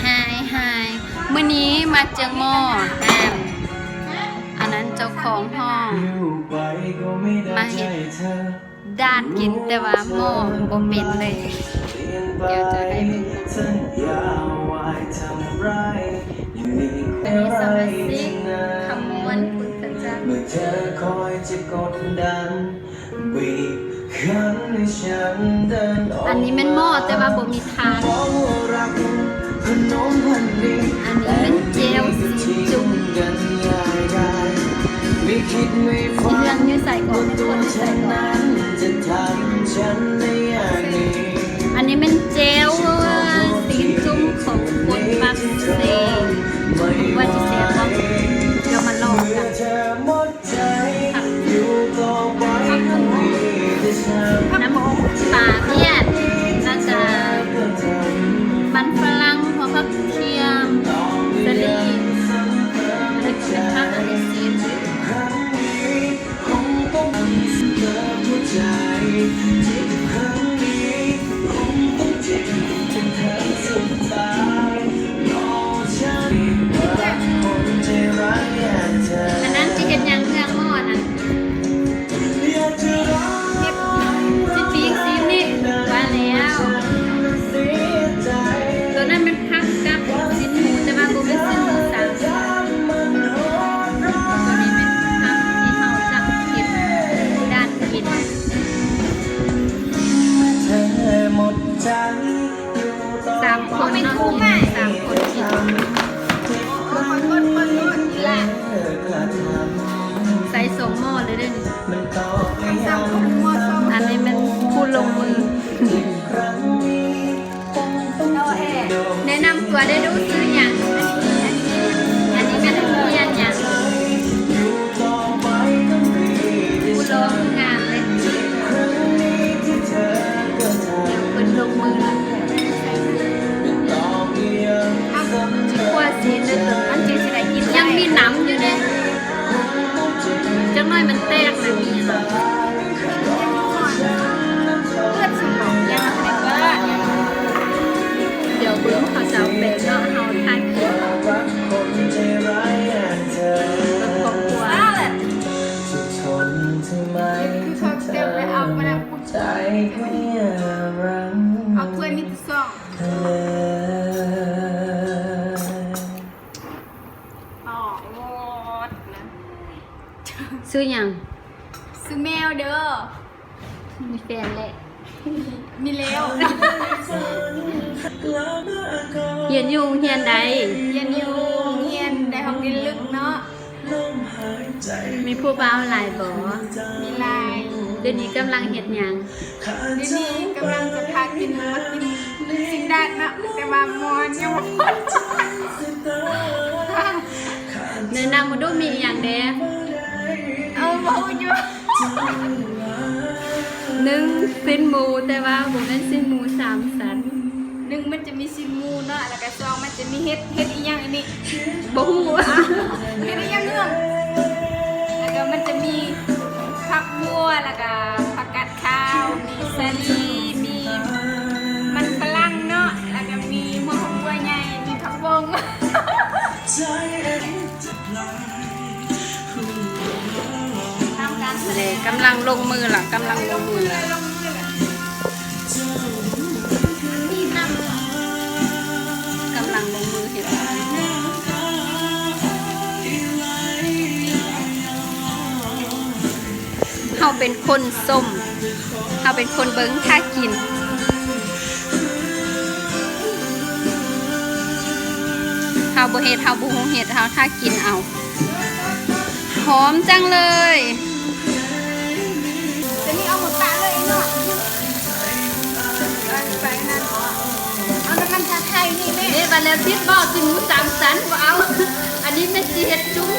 ຮາຍ ຮາຍ ມື້ນີ້ມາເຈີໝໍ້ ອັນນັ້ນເຈົ້າຂອງຫ້ອງມາເຮັດດ້ານກິນ ແຕ່ວ່າໝໍ້ບໍ່ເປັນເລີຍ. ດຽວຈະໃຫ້ເບິ່ງ ອັນນີ້ສະມາຊິກ ຄຳມ່ວນ ຄຸນພະຈັນ. ອັນນີ້ແມ່ນໝໍ້ ແຕ່ວ່າບໍ່ມີທານ. ອັນນີ້ແມ່ນແຈ່ວຊີ້ນຈຸ້ມ. ເຮືອນຢູ່ໃສກໍ ແມ່ນຄົນຢູ່ໃສກໍ ອັນນີ້ແມ່ນແຈ່ວຊີ້ນຈຸ້ມຂອງຄົນປາກເຊ. ວ່າຊິແຊບບໍ່? ດຽວມາລອງກັນ. ນ້ຳປາວຽດ ແລ້ວກະມັນຝຣັ່ງ ຫົວຜັກທຽມ ສາລີ ແລ້ວກະເປັນຜັກອັນນີ້ຊີ້ນ. ອັນນັ້ນຊິເຮັດຫຍັງເຮືອງໝໍ້ນັ້ນ? ເຮັດຊິປີ້ງຊີ້ນນີ້ ວ່າແລ້ວ. ໂຕນັ້ນແມ່ນຜັກກັບຊີ້ນໝູ ແຕ່ວ່າບໍ່ແມ່ນຊີ້ນໝູສາມຊັ້ນ. ໂຕນີ້ແມ່ນຜັກທີ່ເຮົາຈະເຮັດດ້ານກິນ. ສາມຄົນເນາະ ສາມຄົນກິນ. ໃສ່ສອງໝໍ້ເລີຍເດີ້ນີ້. ອັນນີ້ແມ່ນຜູ້ລົງມື. ແນະນຳຕົວໄດ້ດູ ຊື່ຫຍັງ? ອັນນີ້ແມ່ນໂຮງຮຽນຫຍັງ? ຜູ້ຫຼໍ່ງາມເລີຍ. ດຽວເພິ່ນລົງມືລະ ຊິຂົ້ວຊີ້ນເດີ້ ມັນຈຶ່ງຊິໄດ້ກິນ. ຍັງມີໜຳຢູ່ເດ້. ຈັກໜ້ອຍມັນແຕກນະ ມີຫຍັງ? ດຽວເບິ່ງເຂົາຈະເອົາແປງເນາະ ເຮົາຖ່າຍຄລິບກັບຄອບຄົວ. ເອົາຖ້ວຍມີແຕ່ສອງ. ອໍ ໂອດນະ. ຊື່ຫຍັງ? ຊື່ແມວເດີ້. ມີແຟນແລ້ວ? ມີແລ້ວ. ຮຽນຢູ່ໂຮງຮຽນໃດ? ຮຽນຢູ່ໂຮງຮຽນໄດ້ຮອກດິນລຶກເນາະ. ມີຜູ້ບ່າວຫຼາຍບໍ່? ມີຫຼາຍ. ດຽວນີ້ກຳລັງເຮັດຫຍັງ? ດຽວນີ້ກຳລັງຈະພາກິນ ມາກິນຊີ້ນດາດເນາະ ແຕ່ວ່າໝໍ້ຍັງບໍ່ ແນະນຳມາດູ ມີອີ່ຫຍັງແດ່? ເອົາ ບໍ່ຮູ້ຢູ່. ໜຶ່ງ ຊີ້ນໝູ ແຕ່ວ່າບໍ່ແມ່ນຊີ້ນໝູສາມຊັ້ນ. ໜຶ່ງ ມັນຈະມີຊີ້ນໝູເນາະ ແລ້ວກະສອງ ມັນຈະມີເຫັດ ເຫັດອີ່ຫຍັງອັນນີ້? ບໍ່ຮູ້. ເຫັດອີ່ຫຍັງເນາະ? ແລ້ວກະມັນຈະມີຜັກບົວ ແລ້ວກະຜັກກາດຂາວ ມີສາລີ ມີມັນຝຣັ່ງເນາະ ແລ້ວກະມີຫົວຫອມຫົວໃຫຍ່ ມີຜັກບົ້ງ. ກຳລັງລົງມືລະ ກຳລັງລົງມືລະ ກຳລັງລົງມືເຮັດ. ເຮົາເປັນຄົນຊົມ ເຮົາເປັນຄົນເບິ່ງ ຖ້າກິນ. ເຮົາບໍ່ເຮັດ ເຮົາບໍ່ຮູ້ເຮັດ ເຮົາຖ້າກິນເອົາ. ຫອມຈັງເລີຍ. ຕອນນີ້ເອົາໝົດປາເລີຍເນາະ. ເອົາໄປນັ້ນ ເອົານ້ຳມັນຊາໄທນີ້ແມ່. ເດ້ ບາດແລ້ວຕິດບໍ່? ກິນໝູສາມຊັ້ນບໍ່ເອົາ. ອັນນີ້ແມ່ຊິເຮັດຈຸ້ມ